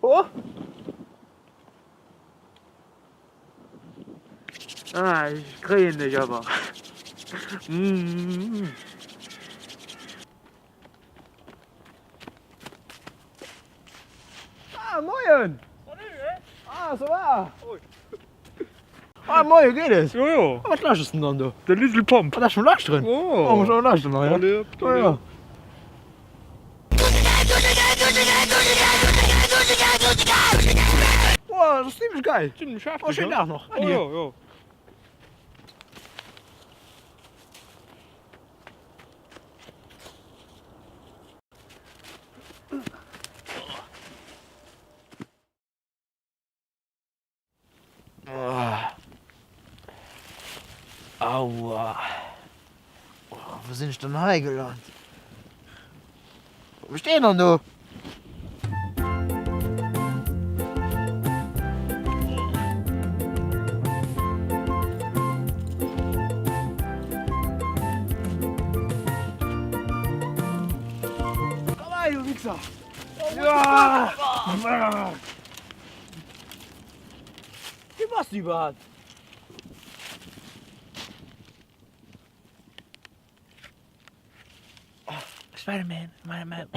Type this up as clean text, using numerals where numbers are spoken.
Oh! Ah, ech kréien dech awer. Ah, moien! Ah, ça va? Ah, moien, geet et? Jo, jo. Ah, wat lauschters de dann do? De Little Pump. Ah, dat ass vum Lauschteren? Oh. Oh, muss och lauschteren, ja. Allez, hop, Oh, ja. Wow, dat ass zimmlech geil. Zimmlech hefteg, Oh, schéinen ne? Dag nach. Oh, jo, jo. Aua. Wou sinn ech dann hei gelant? Wou steet dann do? Komm hei, du Wichser! Wie bass du iwwerhaapt? Spider-Man, Spider-Man.